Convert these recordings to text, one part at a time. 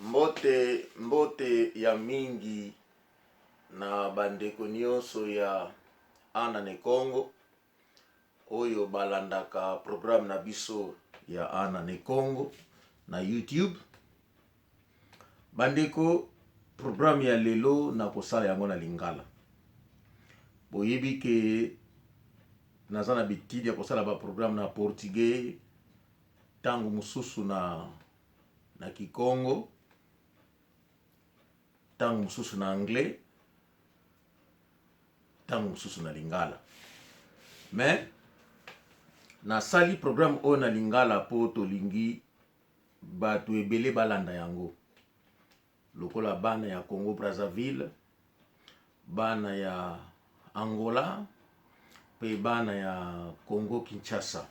Mbote mbote ya mingi na bandeko nyonso ya Ana ne Kongo oyo balandaka programme na biso ya Ana ne Kongo na YouTube. Bandeko, programme ya lelo nakosala yango na Lingala. Boyebi ke naza na bitidi ya kosala ba programme na portugais, ntango mosusu na na kikongo, ntango mosusu na anglais, ntango mosusu na lingala. Mais nasali programme oyo na lingala mpo tolingi bato ebele balanda yango, lokola bana ya Congo Brazzaville, bana ya Angola mpe bana ya Congo Kinshasa.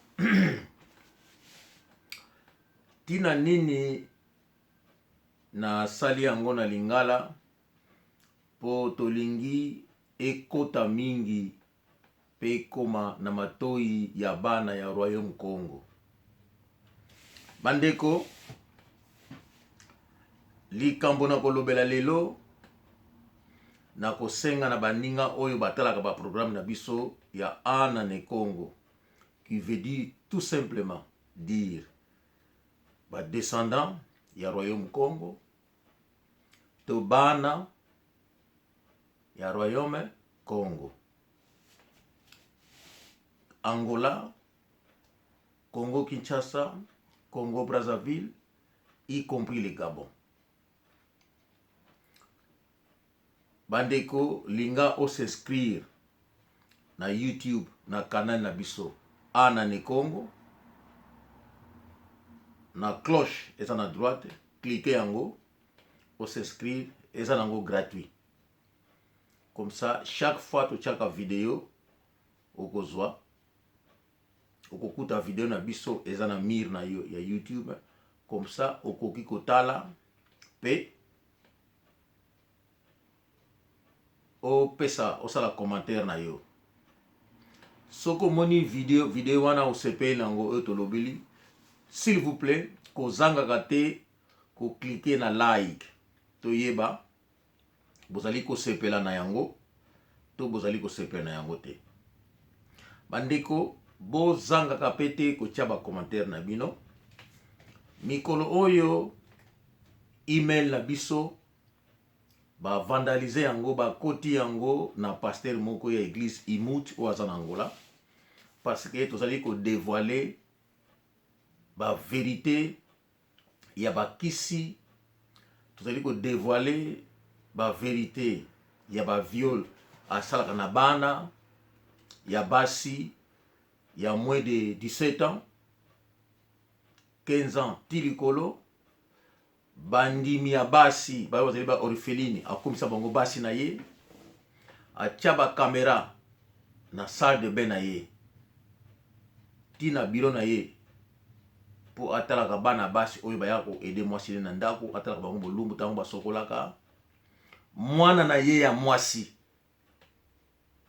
Ntina nini nasali yango na lingala? Mpo tolingi ekota mingi mpe ekoma na matoyi ya bana ya Royaume Kongo. Bandeko, likambo na kolobela lelo, nakosenga na baninga oyo batalaka ba programme na biso ya Ana ne Kongo, qui veut dire tout simplement dire ba descendants ya Royaume Kongo to bana ya Royaume Kongo, Angola, Congo Kinshasa, Congo Brazzaville, y compris le Gabon. Bandeko, linga o s'inscrire na YouTube na canal na biso Ana ne Congo, na cloche eza na droite, cliquez yango o s'inscrire, eza nango gratuit. Comme ça chaque fois totiaka video okozwa, okokuta video na biso eza na mur na yo ya YouTube, comme ça okoki kotala pe opesa, osala commentaire na yo. Soki omoni video wana osepeli na yango oyo tolobeli, s'il vous plaît kozangaka te koklike na like, toyeba bozali kosepela na yango to bozali kosepela na yango te. Bandeko, bozangaka pe te kotia ba commentaire na bino. Mikolo oyo email na biso ba vandaliser yango, bakoti yango na pasteur moko ya église Imut oyo aza na Angola, parce que tozali ko dévoiler ba vérité ya bakisi, tozali ko dévoiler ba vérité ya ba viol asalaka na bana ya basi ya moins de 17 ans, 15 ans ti likolo. Bandimi ya basi bayo bazali ba orpheline, akomisa bango basi na ye, atia ba camera na salle de bain na ye ti na bureau na ye po atalaka bana basi oyo bayaka ko aider mwasi ne na ndako, atalaka bango bolumbu ntango basokolaka. Mwana na ye ya mwasi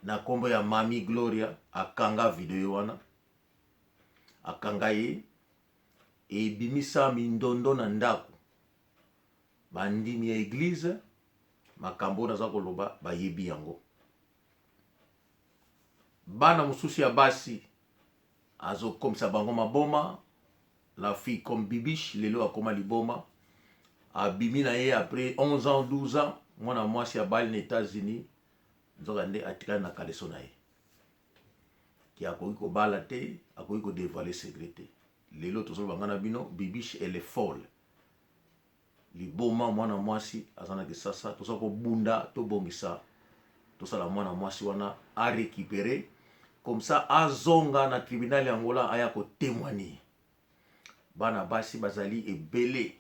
na kombo ya Mami Gloria akanga video wana, akanga ye, ebimisa mindondo na ndako. Bandimi ya eglise, makambo oyo naza koloba bayebi yango. Bana mosusu ya basi azokomisa bango maboma. La fille comme Bibiche lelo akoma liboma, abimi na ye après 11 ans 12 ans, mwana mwasi abali na États-Unis, nzoka nde atikali na kaleso na ye ki akoki kobala te, akoki ko dévoiler secret te. Lelo tozoloba nga na bino, Bibiche elle est folle, liboma. Mwana mwasi aza na Kisasa, toza kobunda tobongisa, tosala mwana mwasi wana a récupérer, comme ça azonga na tribunal ya Angola aya ko témoigner. Bana basi bazali ebele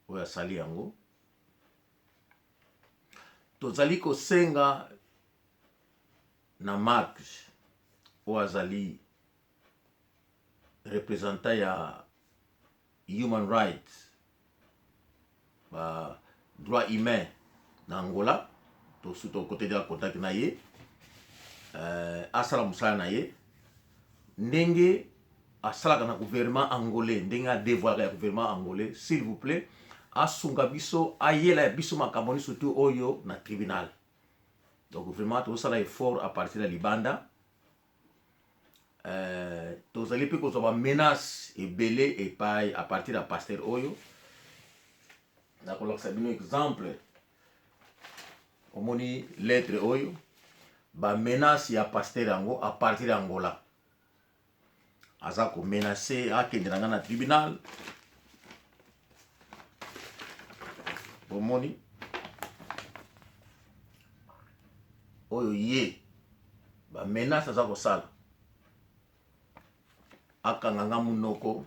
oyo asali yango. Tozali kosenga na Marx oyo azali représentant ya human rights, ba droit humain na Angola, tosu tokote dia contact na ye, asala mosala na ye ndenge asalaka na gouvernement angolais, ndenge adevoilaka ya gouvernement angolais. S'il vous plaît, asunga biso, ayela biso makambo nyonso tu oyo na tribunal. Donc vraiment tozosala effort à partir ya libanda. Tozali mpe kozwa bamenace ebele epai à partir ya pasteur oyo. Nakolakisa bino exemple, omoni lettre oyo, bamenace ya pasteur yango à partir ya Angola. Aza komenace akende na ngai na tribunal. Bomoni oyo ye bamenace aza kosala, akanga nga monoko,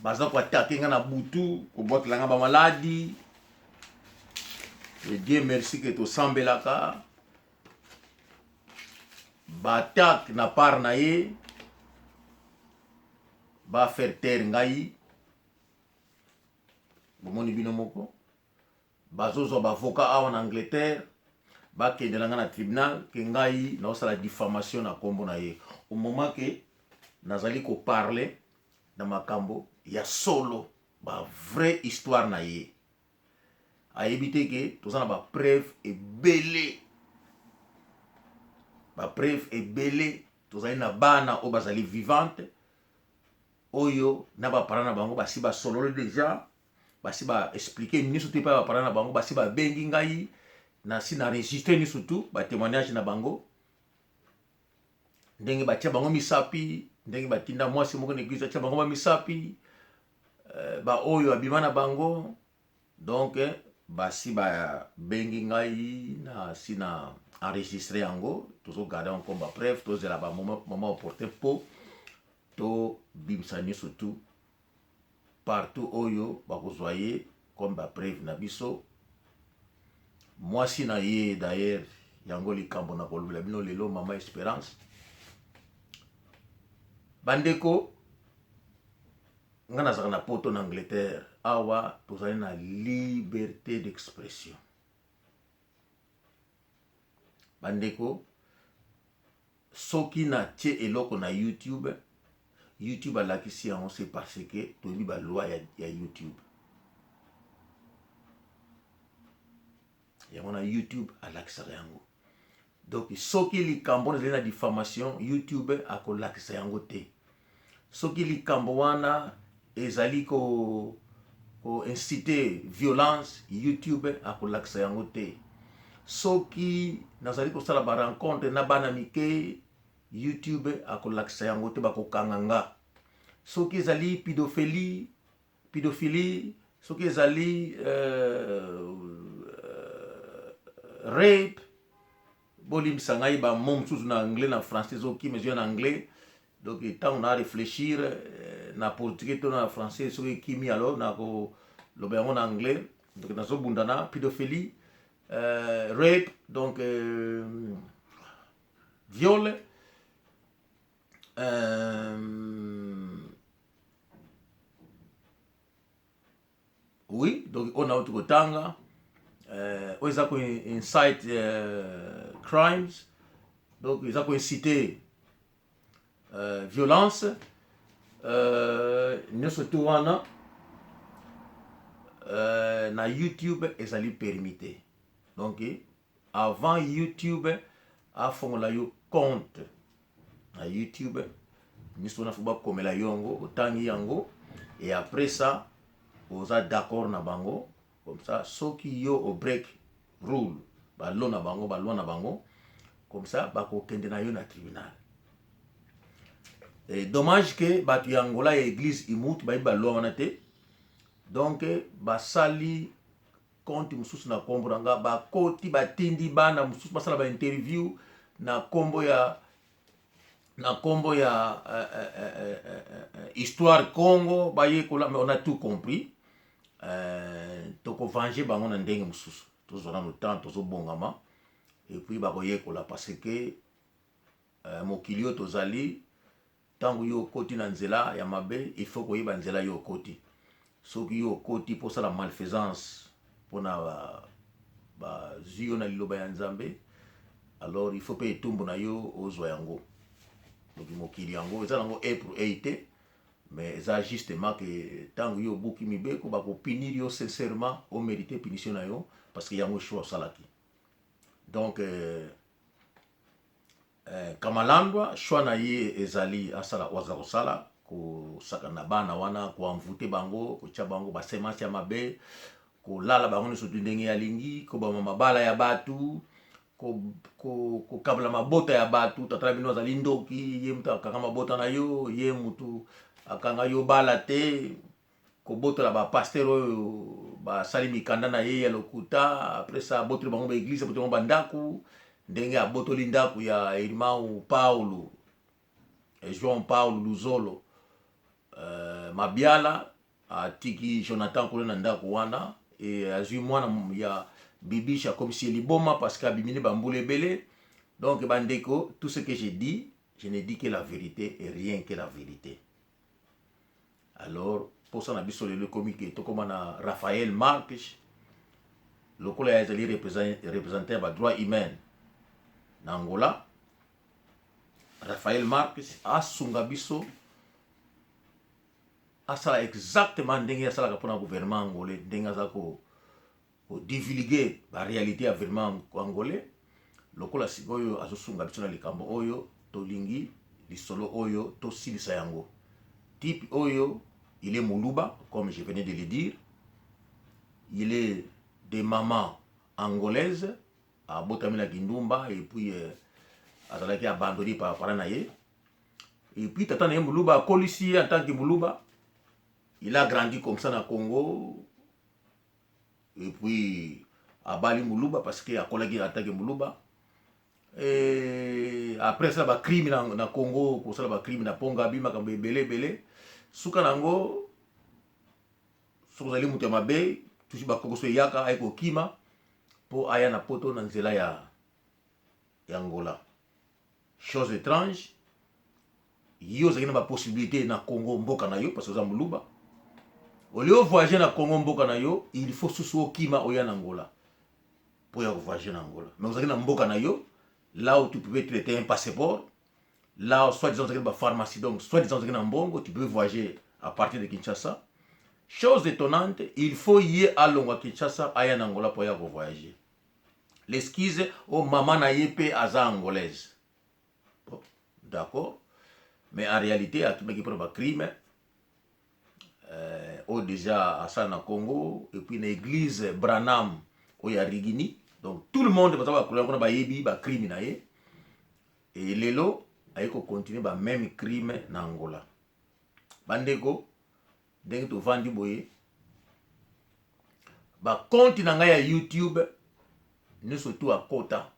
baza koatake nga na butu, kobwakela nga bamaladi. Et Dieu merci ke tosambelaka. Baattaque na part na ye, bafaire taire ngai. Bomoni bino moko, bazozwa baavocat awa na Angleterre, bakendela ngai na tribunal ke ngai naosala diffamation na nkombo na ye, au moment ke nazali koparle na makambo ya solo, ba vraie histoire na ye. Ayebi te ke toza na bapreuve ebele, bapreuve ebele. Tozali na bana oyo bazali vivante, oyo na baparent na bango basi basololi déjà, basi baexplike nyonso te epai baparent na bango, basi babengi ngai, nasi na registre nyonso tu batémoignage na bango, ndenge batia bango misapi, ndenge batinda mwasi moko na église atia bango bamisapi, baoyo abima na bango. Donc basi babengi ngai, na si na enregistre yango, tozogarde yango comme bapreuve. Tozela bamoment opportun mpo tobimisa nyonso tu partout oyo bakozwa ye comme bapreuve na biso. Mwasi na ye d'ailleurs, yango likambo na kolobela bino lelo, mama Espérance. Bandeko, nga nazalaka na Poto, na Angleterre. Awa tozali na liberté d'expression. Bandeko, soki natie eloko na YouTube, YouTube alakisi yango, c'est parce que toyebi baloi ya YouTube. Yango na YouTube alakisaka yango. Donc soki likambo wana ezali na diffamation, YouTube akolakisa yango te. Soki likambo wana ezali ko ko inciter violence, YouTube akolakisa yango te. Soki nazali kosala barencontre na bana mike, YouTube akolakisa yango te, bakokanga nga. Soki ezali pédophilie, soki ezali rape, bolimbisa ngai, bamo mosusu na anglais, na français ezokima, ezoya na anglais. Donc ntango na réfléchir na portugais to na français, soki ekimi, alors nakoloba yango na anglais. Donc nazobunda na pédophilie, rape, donc viol, oui. Donc oyo nauti kotanga, oyo eza ko-incite crimes, donc eza koincite violence, nyonso tu wana na YouTube ezali permis te. Donc avant YouTube afongola yo compte na YouTube, nyonso wana fo bakomela yo yango, otangi yango et après ça oza d'accord na bango. Comme ça soki yo obreak rule, balo na bango, baloi na bango, comme ça bakokende na yo na tribunal. Et dommage ke bato ya Angola ya église Imut bayebi baloi wana te. Donc basali compte mosusu na nkombo na nga, bakoti, batindi bana mosusu basala bainterview na nkombo ya Histoire Congo, bayekola. Mais on a tout compris. Tokovange bango na ndenge mosusu. Tozwa nano temps, tozobongama et puis bakoyekola, parce que mokili oyo tozali, ntango yo okoti na nzela ya mabe, il faut koyeba nzela yo okoti. Soki yo okoti mpo osala malfaisance, mpona bazwi yo na liloba ya Nzambe, alors il faut mpe etumbu na yo ozwa yango. Donc mokili yango eza nango e pour ei te. Mais eza justement que ntango yo obuki mibeko, bakopunir yo sincèrement, omérite punition na yo, parce que yango choix osalaki. Donc Kamalandwa, choix na ye ezali asala oyo aza kosala, kosaka na bana wana, koenvoûter bango, kotia bango basemence ya mabe, kolala bango nyonso tu ndenge alingi, kobama mabala ya bato, kokabela mabota ya bato. Tata na bino azali ndoki, ye moto akanga mabota na yo, ye motu akanga yo bala te, kobotola bapasteur oyo basali mikanda na ye ya lokuta. Après ça, abotoli bango baéglise, abotoli bango bandako, ndenge abotoli ndako ya Irmão Paulo, João Paulo Luzolo Mabiala, atiki Jonathan kuna na ndako wana e azwi mwana ya Bibiche, akomisi ye liboma parce que abimini bambula ebele. Donc bandeko, tout ce que je dis, je ne dis que la vérité et rien que la vérité. Alors mposa na biso lelo ekomi ke tokóma na Raphaël Marques, lokola ye azali représentant ya badroit humain na Angola. Raphaël Marques asunga biso, asala exactement ndenge asalaka mpona gouvernement angolais, ndenge aza kodivulguer baréalité ya gouvernement angolais. Lokola sikoyo azosunga biso na likambo oyo, tolingi lisolo oyo tosilisa yango. Type oyo, il est Moluba, comme je venais de le dire. Il est de maman angolaise, abotami na kindumba et puis azalaki abandonné par parent na ye. Et puis tata na ye Moluba akolisi ye en tant que Moluba. Il a grandi comme ça na Congo et puis abali Moluba parce que akolaki en tant que Moluba. Et après asala bacrime na Congo, kosala bacrime na Pongabi, makambo ebele ebele. Suka nango, soki ozali moto ya mabe, tusi bakokoso eyaka, aye kokima mpo aya na Poto na nzela ya Angola. Chose étrange, yo ozalaki na bapossibilité na Congo, mboka na yo, parce que oza Moluba. Au lieu ovoyage na Congo, mboka na yo, il faut susu okima, oya na Angola mpo ya kovoyage na Angola. Mais ozalaki na mboka na yo, là où tu pouvais traiter un passeport, là où soit disant ozalaki na bapharmacie, donc soit disant ozalaki na mbongo, tu peux voyager à partir de Kinshasa. Chose étonnante, il faut ye alongwa Kinshasa, aya na Angola mpo aya kovoyager. L'excuse o mama na ye mpe aza angolaise. Bon, d'accord, mais en réalité akimaki mpona bacrime oyo déjà asala na Congo et puis na église Branham oyo ya Rigini. Donc tout le monde baza bakola kuna, bayebi bacrime na ye. E lelo aye kocontinue bameme crime na Angola. Bandeko, ndenge tovandi boye, bacompte na ngai ya YouTube nyonso tu akota.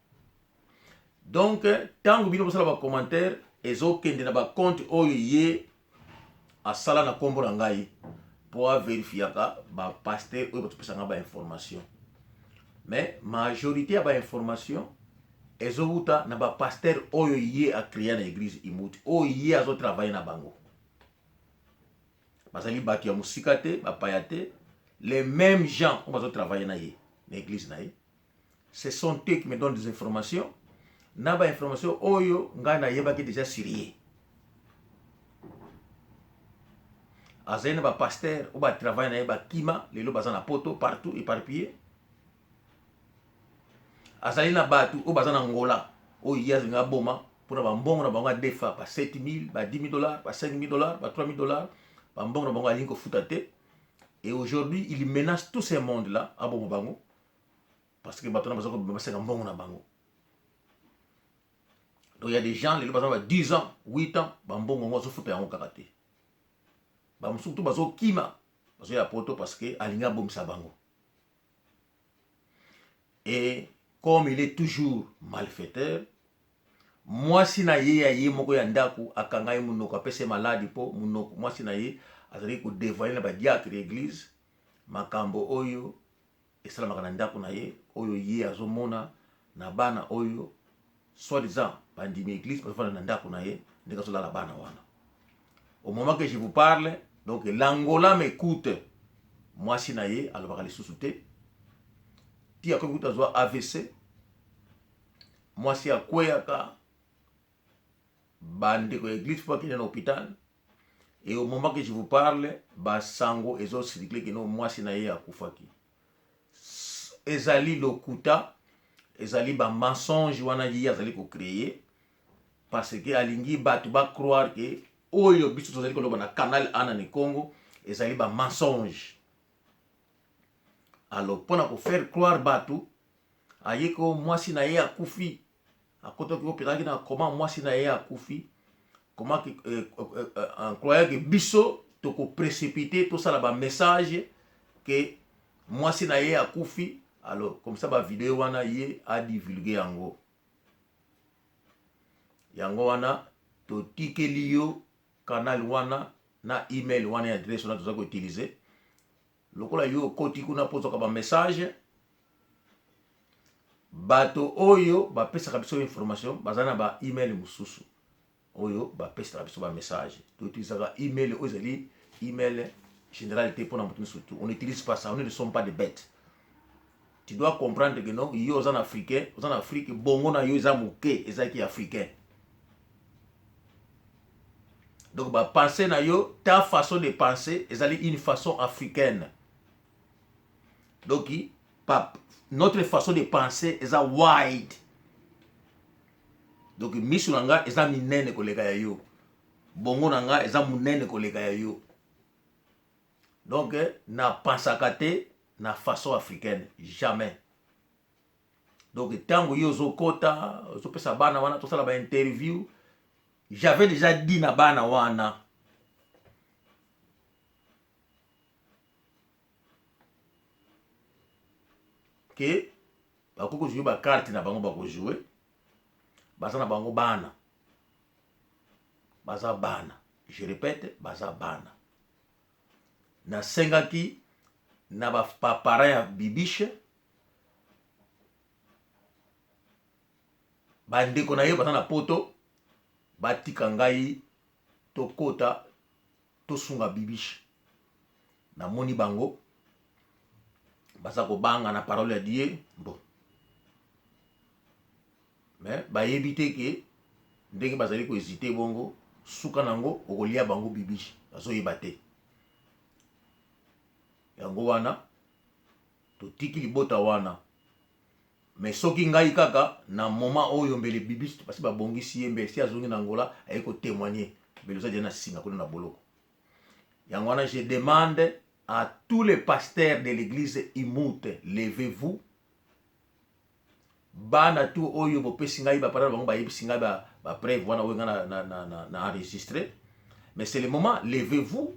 Donc ntango bino bosala bacommentaire, ezokende na bacompte oyo ye asala na nkombo na ngai mpo averifiaka bapasteur oyo batopesanga bainformation. Mais majorité ya bainformation ezowuta na bapasteur oyo ye acréa na église Imuti, oyo ye azotravaille na bango. Bazali bato ya mosika te, bapaya te, les mêmes gens oyo bazotravaille na ye na église na ye. Ce sont eux qui me donnent des informations, na bainformation oyo ngai nayebaki déjà sur ye. Azali na bapasteur oyo batravaille na ye, bakima, lelo baza na Poto, partout éparpillé. Azali na bato oyo baza na Angola, oyo ye azinga aboma mpona bambongo na bango adefa, ba 7000, ba 10 000 $, ba 5000 $, ba 3000 $, bambongo na bango alingi kofuta te. Et aujourd'hui, il menace tout ce monde là aboma bango, parce que bato na baza basenga mbongo na bango. Donc il y a des gens, lelo baza ba 10 ans, 8 ans, bambongo yango azofuta yango kaka te. Bamosusu tu bazokima, bazoya Poto parce que alingi abomisa bango. Et comme il est toujours malfaiteur, mwasi na ye ya ye moko ya ndako akanga ye monoko, apesa ye maladi, mpo monoko mwasi na ye azalaki kodévoiler na badiacre église makambo oyo esalamaka na ndako na ye, oyo ye azomona na bana oyo soi-disant bandimi église bazofanda na ndako na ye, ndenge azolala bana wana. Au moment que je vous parle, donc l'Angola m'écoute, mwasi na ye alobaka lisusu te, ti akomi kuta azwa AVC. Mwasi akweyaka, bandeko ya église mpo akende na hôpital. Et au moment que je vous parle, basango ezo circuler que no mwasi na ye akufaki. Ezali lokuta, ezali ba mensonge wana ye azali ko créer parce que alingi bato ba croire que oyo biso tozali koloba na canal ana ne Congo ezali ba mensonge. Alors pona ko faire croire bato aye ko mwasi na ye akufi akotaki opelaki na koma mwasi na ye akufi comment euh, euh, euh, en croyant que biso toko précipiter tosala ba message que mwasi na ye akufi. Alors comme ça ba video wana ye a divulguer yango. Yango wana totikeli yo canal wana na email wana ya adresse wana toza koutiliser. Lokola yo okoti kuna mpo ozwaka ba message, bato oyo bapesaka biso information baza na ba email mosusu oyo bapesaka biso ba message. Toutilisaka email oyo ezali email général te mpona moto nyonso tu. On n'utilise pas ça, on ne sommes pas des bêtes. Tu dois comprendre que non, yo oza na africain, oza na Afrique, bongo na yo eza moke, ezalaki africain. Donc ba pensée na yo, ta façon de penser ezali une façon africaine. Donc pa, notre façon de penser eza wide. Donc miso na nga eza minene koleka ya yo, bongo na nga eza monene koleka ya yo. Donc na pensaka te na façon africaine, jamais. Donc ntango yo ozokota ozopesa bana wana tosala ba interview, j'avais déjà dit na bana wana ke bakoki kojoue ba carte na bango, bakojoue, baza na bango bana, baza bana, je répète, baza bana. Nasengaki na ba parents ya Bibiche, bandeko na ye baza na poto, batika ngai tokota tosunga Bibiche. Namoni bango baza kobanga na parole ya Dieu, bon, mais bayebi te ke ndenge bazali kohésite bongo, suka nango okolia bango Bibiche, bazoyeba te. Yango wana totiki libota wana. Mais soki ngai kaka na moment oyo mbele Bibiche basi babongisi ye, mbele si azongi na Angola aye kotémoigner, mbele oza deja na singa kuna na boloko. Yango wana je demande à tous les pasteurs de l'église Imute, levez-vous. Bana tu oyo bopesi ngai bapara bango, bayebisi ngai bapreuve wana oyo ngai na enregistré. Mais c'est le moment, levez-vous,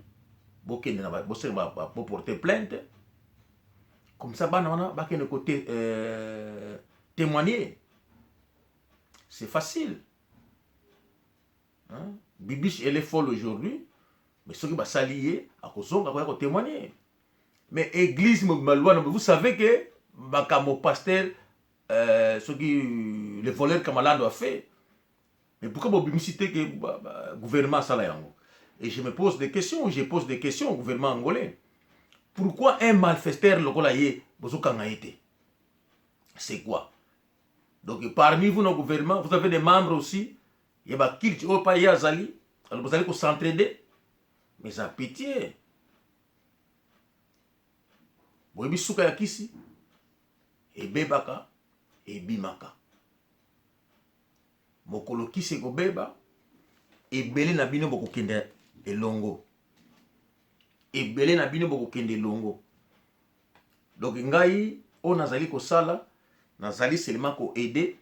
bokende na bosenga boporter plainte, comme ça bana wana bakende kote témoigner. C'est facile, hein? Bibiche, elle est folle aujourd'hui, mais soki basali ye akozonga koya kotémoigner. Mais église mobima lwana, vous savez que makambo pasteur soki le voleur Kamalando a fait, mais pourquoi bobimisi te ke gouvernement asala yango? Et je me pose des questions, je pose des questions au gouvernement angolais: pourquoi un malfaiteur lokola ye bozokanga ye te? C'est quoi? Donc parmi vous, nos gouvernement, vous avez des membres aussi ya baculte oyo pa ye azali. Alors bozali kocentraider, mais eza pitié. Boyebi suka ya kisi ebebaka, ebimaka mokolo kisi ekobeba. Ebele na bino bokokende elongo, ebele na bino bokokende elongo. Donc ngai oyo nazali kosala, nazali seulement koaider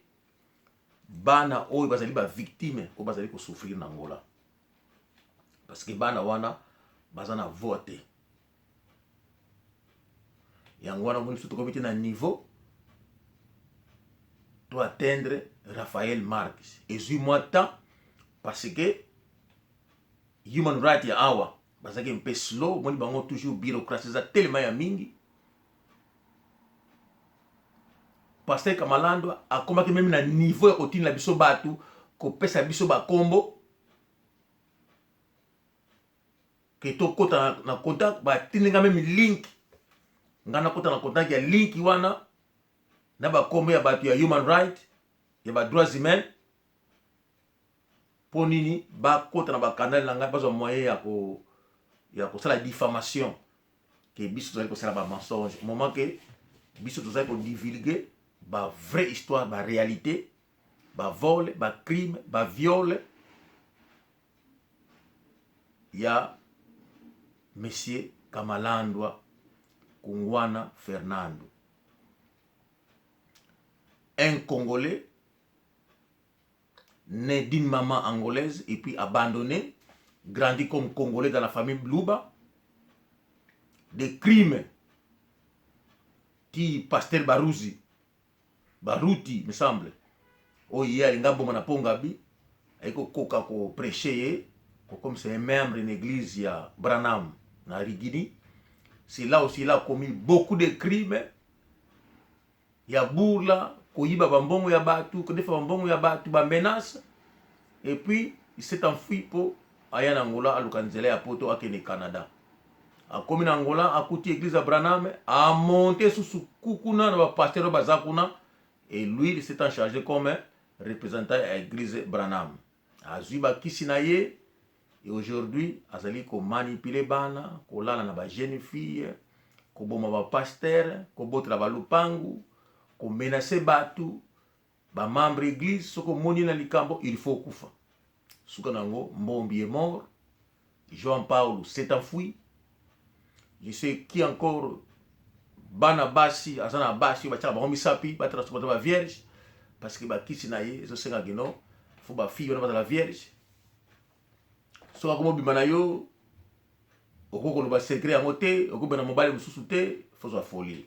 bana oyo bazali bavictime, oyo bazali kosouffrir na Angola, parce que bana wana baza na voix te. Yango wana omoni biso tokomi te na niveau to atteindre Raphaël Marques. Ezwi mwa temps parce que human right ya awa bazalaki mpe slow. Omoni bango toujours bureaucratie eza telema ya mingi. Pasteur Kamalando akomaki même na niveau ya kotinela biso bato, kopesa biso bakombo ke tokɔta na contact. Batindinga même link, ngai nakɔta na contact ya link wana na bakombo ya bato ya human right, ya badroits humains. Mpo nini bakota na bakanale na ngai, bazwa moyen ya ko ya kosala diffamation ke biso tozali kosala ba mensonge, moment ke biso tozali kodivulgue ba vraie histoire, ba réalité, ba vol, ba crime, ba viol ya monsieur Kamalandwa Kungwana Fernando, un Congolais né d'une maman angolaise et puis abandonné, grandi comme Congolais dans la famille Bluba, des crimes qui pasteur Baruzi, Baruti me semble, oyo ye alinga aboma na Pongabi, ayi kokoka koprêche ye comme c'est un membre d'une église ya Branham na Rigini. C'est là aussi il a commis beaucoup de crimes ya burla, koyiba bambongo ya bato, kodefa bambongo ya bato, bamenace, et puis il s'est enfui mpo aya na Angola, aluka nzela ya Poto, akende Canada. Akomi na Angola, akuti église ya Branham, amonte susu kuna na bapasteur oyo baza kuna, et lui il s'est en chargé comme représentant ya église Branham. Azwi bakisi na ye et aujourd'hui azali komanipuler bana, kolala na bajeune fille, koboma bapasteur, kobotela balupangu, komenacer bato, bamembre église. Soki omoni na likambo, il faut okufa. Suka na yango, Mbombi est mort, Jean Paul s'est enfui, je sais qui encore. Bana basi, aza na basi oyo batiaka bango misapi, batala soki baza bavierge, parce que bakisi na ye ezosenga kino faut bafille wana bazala vierge. Soki akomobima na yo, okoki koloba secret yango te, okobena mobali mosusu te, faut zwa folie.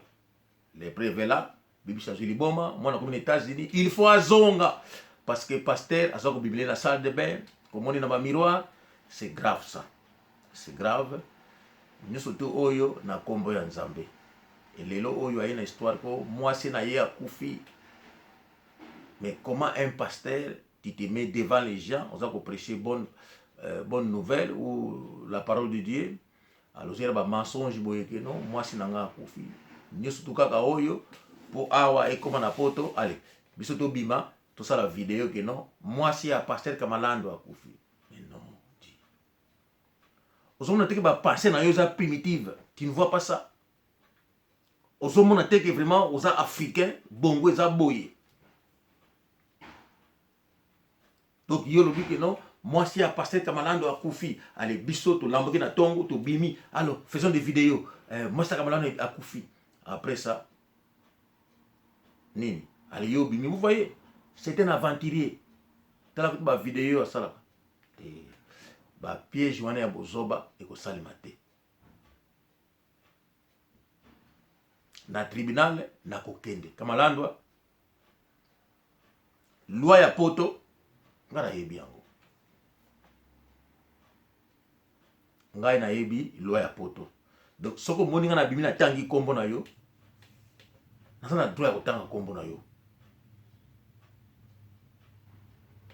Les preuves là, bibisi azwi liboma, mwana akomi na États-Unis, il faut azonga parce que pasteur aza kobimile na salle de bain, komoni na bamiroir. C'est grave, ça c'est grave. Nyonso te oyo na nkombo ya Nzambe. Elelo oyo aye na histoire ko mwasi na ye akufi. Mais comment un pasteur, tu te mets devant les gens, oza koprêcher bonne nouvelle ou la parole de Dieu, alors ozala bamensonge boye ke non, mwasi na nga akufi? Nyonso tu kaka oyo mpo awa ekóma na Poto. Ale biso tobima, tosala video ke non, mwasi ya pasteur Kamalando akufi. Mais non, ozomona te ke bapensée na yo eza primitive? Tu ne vois pas ça? Ozomona te ke vraiment oza africain, bongo eza boye? Donc yo olobi ke non, mwasi ya pasteur Kamalando akufi. Ale biso tolamboki na ntongo, tobimi, alors faisons des vidéos, mwasi ya Kamalando akufi. Après ça nini? Ale yo obimi. Vous voyez, c'est un aventurier. Tala kutu bavideo asalaka te, bapiège wana ya bozoba ekosalema te na tribunal. Nakokende Kamalandwa, loi ya Poto ngai nayebi yango, ngai nayebi loi ya Poto. Donc soki omoni ngai nabimi, natangi nkombo na yo, naza na droit ya kotanga nkombo na yo.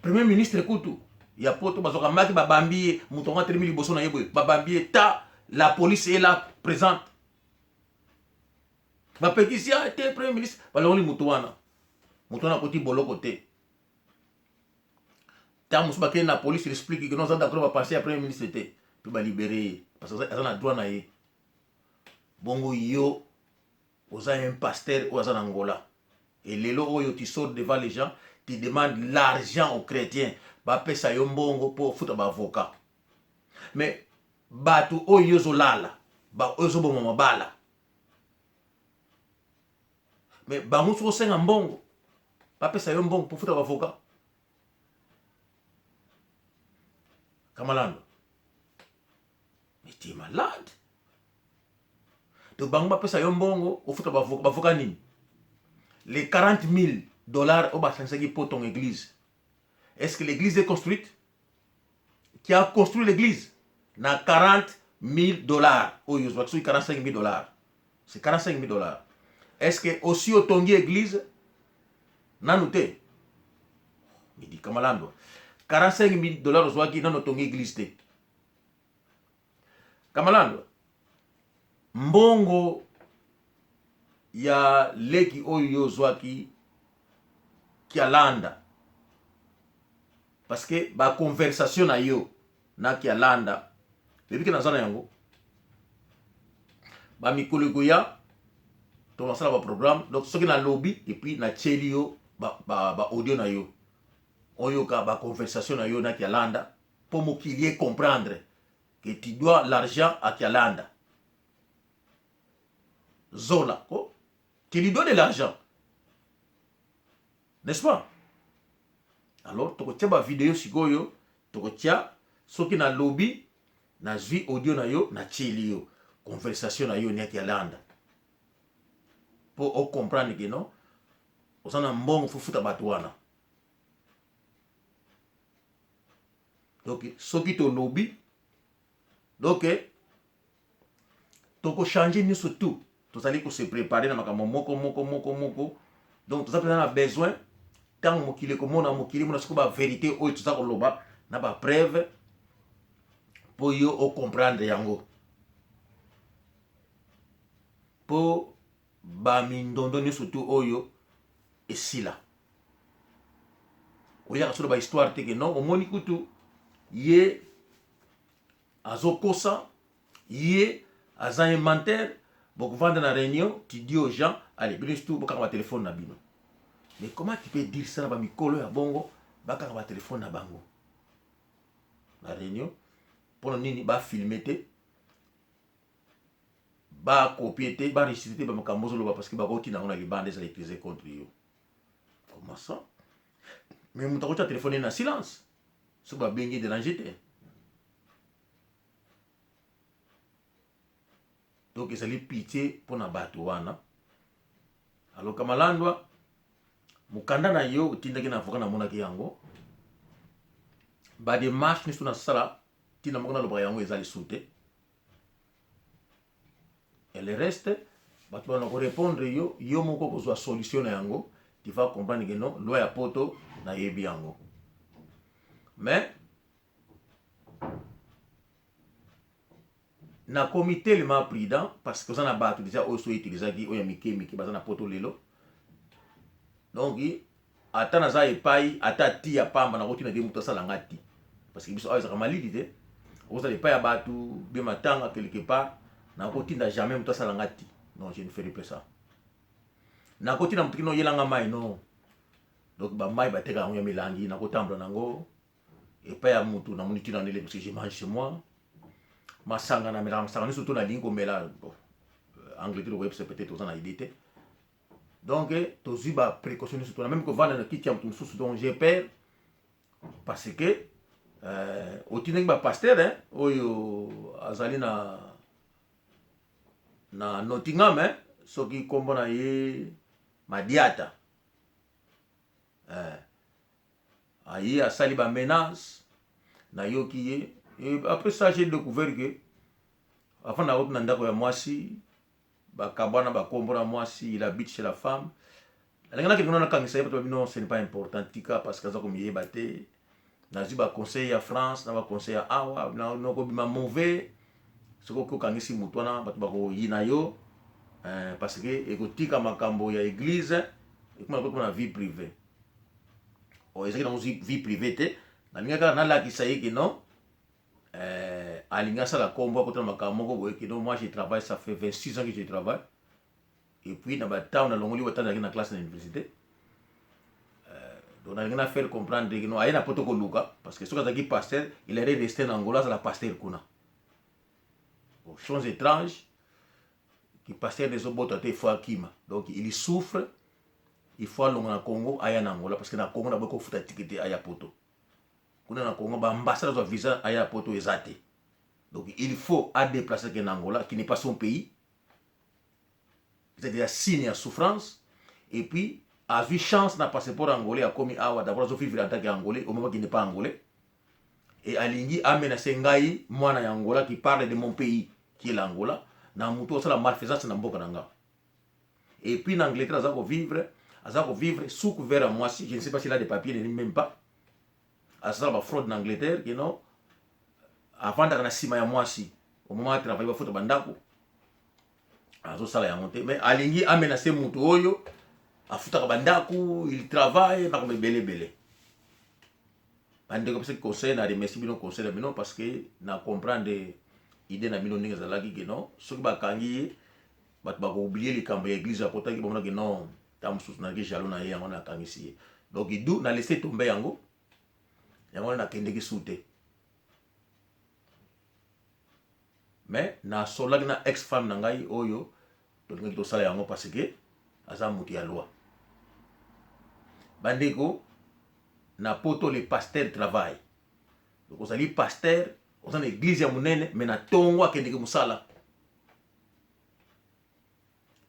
Premier ministre kutu ya Poto bazwaka maki, babambi ye, moto yango atelemi liboso na ye boye, babambi ye ta, la police est là présente, bapekisi ya te. Premier ministre balongoli moto wana, moto wana akoti boloko te. Ntango mosusu bakei na police, il explique que non, aza d'accord bapensée ya premier ministre te, mpe balibérer ye parce que aza na droit na ye. Bongo yo oza un pasteur oyo aza na Angola, et lelo oyo tu sors devant les gens, tu demandes l'argent aux chrétiens, bapesa yo mbongo mpo ofuta baavocat. Mais bato oyo yo ozolala, oyo ozoboma mabala, mais bango soki osenga mbongo, bapesa yo mbongo mpo futa baavocat? Kamalando, mais tu es malade. Donc bango bapesa yo mbongo ofuta baavocat, baavocat nini? Les 40 000 $ oyo basangisaki mpo ton église, est-ce que l'église est construite? Qui a construit l'église na 40 000 $ oyo ozwaki? Soki 45 000 $, c'est 45 000 $. Est-ce que aussi otongi église nanu te? Midi Kamalando, 45 000 $ ozwaki, nanu otongi église te. Kamalando, mbongo ya leki oyo yo ozwaki, Kialanda. Parce que ba conversation na yo na Kialanda, oyebi ke naza na yango. Ba mikolo ekoya tokosala ba programme. Donc soki nalobi et puis natieli yo ba, ba, ba audio na yo, oyoka ba conversation na yo na Kialanda mpo mokili e comprendre que tu dois l'argent à Kialanda. Zola ko, tu lui dois de l'argent, n'est-ce pas? Alors tokotia ba video sikoyo, tokotia soki nalobi nazwi audio na yo, natieli yo conversation na yo na Kialanda mpo ocomprendre ke non, oza na mbongo, fofuta bato wana. Donc soki tolobi, donc tokochange nyonso tout. Tozali kose préparer na makambo moko moko moko moko. Donc toza mpenza na besoin, ntango mokili ekomona, mokili mona sikoyo bavérité oyo toza koloba na bapreuve mpo yo ocomprendre yango, mpo bamindondo nyonso tu oyo esila. Oyaka solo bahistoire te ke non, omoni kutu ye azokosa, ye aza un menteur. Bokovanda na réunion, tu dis aux gens: allez, bino surtout bokanga batelefone na bino. Mais comment tu peux dire ça na bamikolo ya bongo, bakanga batelefone na bango na réunion? Mpona nini bafilme te, bakopie te, baenregistre te bamakambo ozoloba? Parce que bakotina yango na libanda, ezala utilisé contre yo. Comment ça? Mais moto akotia telefone na silence soki babengi, déranger te. Donc ezali pitié mpona bato wana. Alors Kamalandwa, mokanda na yo otindaki na avocat, namonaki yango. Badémarche nyonso nasala, ntina moko nalobaka yango eza lisusu te. Et le reste, bato bana korépondre yo, yo moko kozwa solution na yango. Tu vas comprendre que non, loi ya poto nayebi yango. Mais nakomi tellement prudent parce que oza na bato déjà oyo so utilisaki oyo ya mike mike, baza na poto lelo. Donc ata naza epai, ata ti ya pamba, nakotina te moto asala nga ti, parce que biso awa ezalaka malili te. Okozala epai ya bato be matanga quelque part, nakotinda jamais moto asala nga ti. Non, je ne ferai pas ça. Nakotina moto kino oyelanga mai, non. Donc bamai bateka yango ya milangi, nakotambola nango epai ya motu, namoni ntina ndele, parce que je mange chez moi. Masanga, namelaka masanga nyonso to nalingi komela. Bon, Angleterre okoyebisa, peut-être oza na idée te. Donc tozwi baprécaution nyonso, tona même kovanda na kiti ya moto mosusu. Donc j'ai peur parce que otindaki bapasteur oyo azali na Nottingham, soki nkombo na ye Madiata, aye asali bamenace, nayoki ye. Et après ça, j'ai découvert que avant nakoti na ndako ya mwasi, bakabwana, bakombo na mwasi, il habite chez la femme. Alingi nakende kuna nakangisa ye, bato babi: non, ce n'est pas important, tika, parce que aza komiyeba te. Nazwi baconseil ya France na baconseil ya awa, nakobima mauvais soki oki okangisi motu wana, bato bakoyina yo, parce que ekotika makambo ya église, ekoma kokoma na vie privée. Ezalaki nango vie privée te. Nalingi kaka nalakisa ye ke non, alingi asala kombo, akotana makambo moko boye ke non. Moi, je travaille, ça fait 26 ans que je travaille. Et puis na batango nalongoli, batango nazalaki na classe na université. Donc nalingi na faire comprendre ke non, aye na poto koluka, parce que soki azalaki pasteur, il aurait resté na Angola, azala pasteur kuna. Bon, chose étrange ki pasteur ezobota te, il faut akima. Donc il souffre, il faut alonga na Congo, aya na Angola, parce que na Congo naboyi kofuta ticket te, aya poto. Kuna na Congo baambassade azwa visa aya poto eza te. Donc il faut adéplacer ke na Angola, qui n'est pas son pays. C'est déjà signe ya souffrance. Et puis azwi chance na passeport angolais, akomi awa. D'abord azovivre en tant que Angolais au moment qui n'est pas Angolais, et alingi amenace ngai, mwana ya Angola qui parle de mon pays qui est l'Angola, na motu osala malfaisance na mboka na nga. Et puis na Angleterre aza kovivre sous couvert ya mwasi. Je ne sais pas s'il a des papiers, même pas. Asala bafraude na Angleterre kino avandaka na nsima ya mwasi au moment atravaille, bafuta bandako, azosala yango te. Mais alingi amenace motu oyo afutaka bandako, il travaille, makambo ebele ebele. Bandeko apesaki conseil, na remercie bino conseil na bino, parce que na comprendre idée na bino ndenge ezalaki ke non, soki bakangi ye, bato bakooublier likambo ya église akotaki, bamonaki non, ntango mosusu nazalaki jaloux na ye, yango nakangisi ye. Donc du na laisse tomber yango, yango wana nakendeki su te. Mais nasololaki na ex femme na ngai oyo tolingaki tosala yango, parce que aza moto ya loi. Bandeko, na poto le pasteur travaille. Donc ozali pasteur, oza na église ya monene, mais na ntongo akendeki mosala.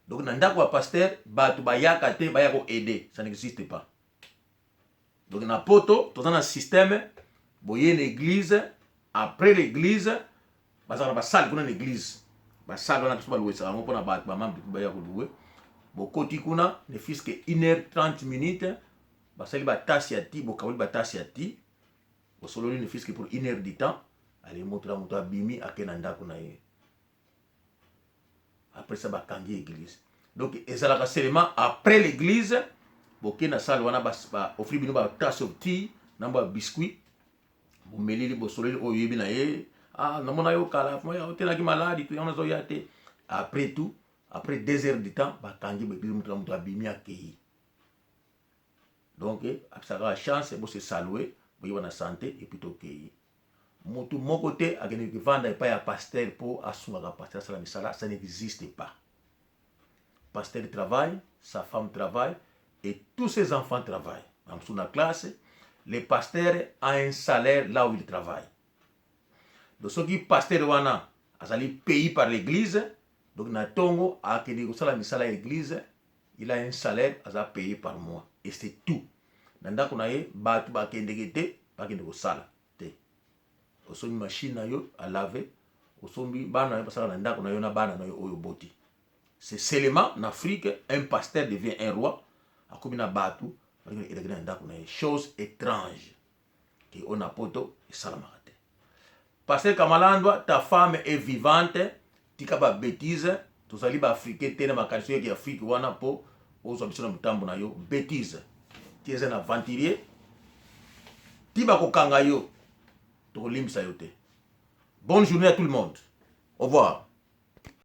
Donc na ndako ya pasteur bato bayaka te, baya koaider, ça n'existe pas. Donc na poto toza na système boye na église, après l'église bazalaka na basalle kuna na église. Basalle wana biso balouesaka yango mpona bato bamembre baya kolouer. Bokoti kuna, ne fût que 1 heure 30 minutes, basali batase ya ti, bokaboli batase ya ti, bosololi ne fût que pour une heure du temps. Ale, moto na moto abimi, ake na ndako na ye. Après ça bakangi église. Donc ezalaka seulement après l'église, boke na salle wana, baoffrir bino batasse of tea na mwa biscuit, bomelili, bosololi oyo oyebi na ye: "Ah, namona yo kala, otelaki maladi to yango, nazoya te." Après tout, après 2 heures du temps, bakangi baéglise, moto na moto abimi, akei. Donc apesaka chance bose saluer, boyeba na santé, et puis tokei. Motu moko te akende kovanda epai ya pasteur mpo asungaka pasteur asala misala, ça n'existe pas. Pasteur travaille, sa femme travaille et tous ses enfants travaillent. Bamosusu na classe. Le pasteur a un salaire là où il travaille. Donc soki pasteur wana azali payé par l'église, donc na ntongo akende kosala misala ya église, il a un salaire, aza payé par mois et c'est tout. Na ndako na ye bato bakendeke te, bakende kosala te. Osombi machine na yo à laver, osombi, bana na yo basala na ndako na yo na bana na yo oyo oboti. C'est seulement en Afrique, un pasteur devient un roi, akomi na bato eleki na ndako na ye. Chose étrange ke oyo na poto esalamaka te. Pasteur Kamalandwa, ta femme est vivante, tika babêtises. Tozali baafricain te na makanisi oyaki Afrique wana mpo ozwa biso na motambo na yo. Bêtise ti eza na aventurier, ti bakokanga yo, tokolimbisa yo te. Bonne journée à tout le monde, au revoir.